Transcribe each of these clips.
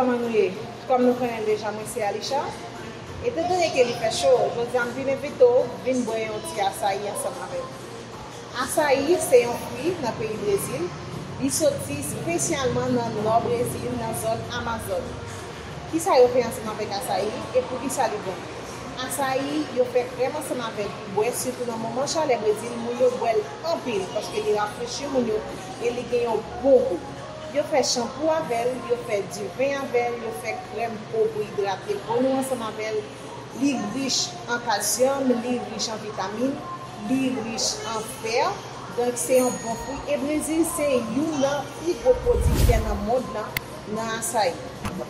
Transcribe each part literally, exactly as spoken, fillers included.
Kòman nou ye? Kòm nou konnen deja, mwen se Alisha. Etandone ke li fè cho, jodi a m vin envite w vin bwè yon ti asayi ansanm avè m. Asayi se yon fwi nan peyi Brezil. Li soti espesyalman nan nò Brezil, nan zòn Amazòn. Kisa yo fè ansanm avèk asayi e poukisa li bon? Asayi, yo fè krèm ansanm avè l pou bwè, sitou nan moman chalè Brezil, moun yo bwè l anpil paske li rafrechi moun yo e li gen yon bon gou. Yo fè chanpou avè l, yo fè diven avè l, yo fè krèm po pou idrate po nou ansanm avè l. Li rich an kalsyòm, li rich an vitamin, li rich an fè. Donk, se yon bon fwi. E Brezil se youn nan pi gwo pwodiktè nan mond lan nan asayi.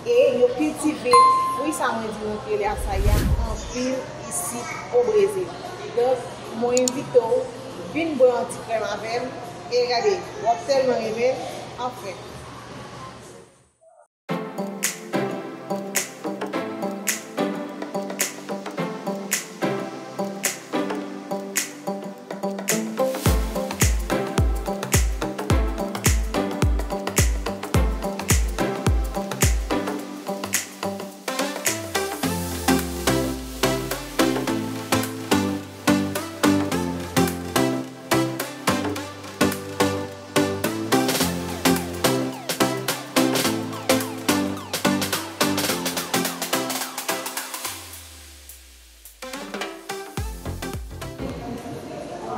E yo kiltive fwi sa mwen di nou ki rele asayi a anpil isit o Brezil. Donk, mwen envite w vin bwè yon ti krèm avè m. E gade, w ap tèlman renmen l, anfen.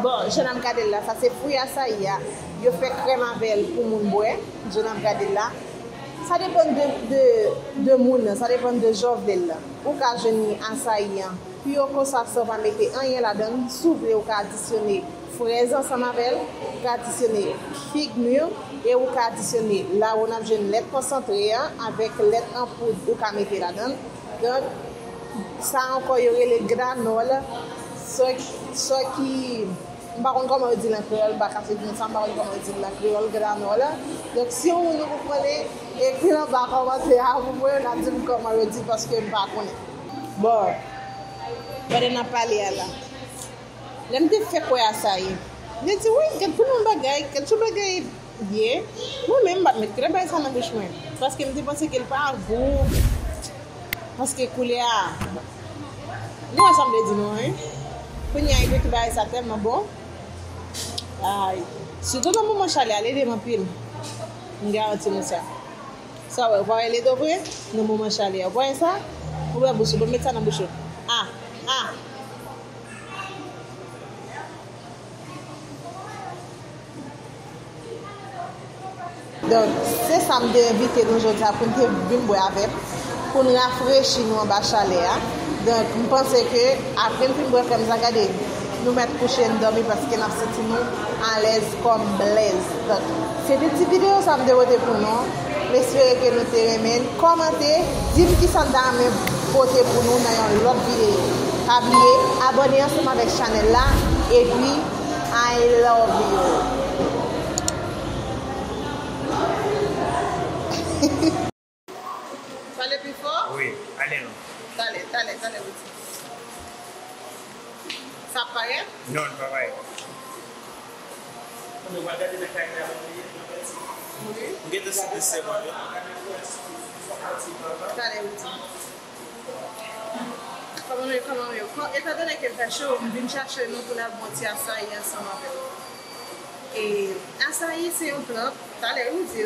Bon, jan n ap gade l la, sa se fwi asayi a. Yo fè krèm avè l pou moun bwè, jan n ap gade l la. Sa depann de, de, de moun nan, sa depann de jan w vle l la. Ou ka jwenn asayi an pi yo konsa san w pa mete anyen ladan l. Si w vle, ou ka adisyone frèz ansanm avè l, ou ka adisyone fig mir, e ou ka adisyone la ou n ap jwenn lèt konsantre an avèk lèt an poud ou ka mete ladan l. Donk, sa ankò yo rele granòl, sa, sa ki, m pa konn kòman yo di l an kreyòl, m pa kache di nou sa, m pa konn kòman yo di l an kreyòl, granòl. Donk, si yon moun ou konprann, ekri l anba kòmantè a pou mwen, n ap di m kòman yo di l, paske m pa konnen. Bon, pandan n ap pale a la, lè m te fèk wè asayi, m te di, wi, gad pou yon bagay, gad yon bagay ye. Mwen menm, m pa t met krèm bay sa nan bouch mwen, paske m te panse ke l pa gou, paske koulè a, nou wè sa m te di nou an, wi. Kounye a, epi tou bagay sa tèlman bon. Ay, sitou nan moman chalè a, l ede m anpil. M garanti nou sa. Sa w wè, ou pa wè l ede w vre? Nan moman chalè a. Ou pa wè sa? Ouvè bouch ou, pa met sa nan bouch ou. Ah, ah. Donk, se sa m te envite nou jodi a pou n te vin bwè avè m, pou n rafrechi nou anba chalè a. Donk, m panse ke apre n fin bwè krèm sa, gade, nou mèt kouche n dòmi paske n ap santi nou alèz kòm blèz. Donk, se te ti videyo sa m te pote pou nou. M espere ke nou te renmen l. Kòmante, di m kisa n ta renmen pote pou nou nan yon lòt videyo. Pa bliye abòne ansanm avèk chanèl la, epi I love you. Pale pi fò. Wi, ale non. Talè, talè, talè, Rudy. Sa ap parèt? Non, li pa parèt. Wi. M gentan site sèmon yo. Talè, Rudy. Kòman yo, kòman yo? Kò-, etandone ke l fè cho, m vin chache nou pou n al bwè yon ti asayi ansanm avè l. E asayi se yon plant, talè, Rudy.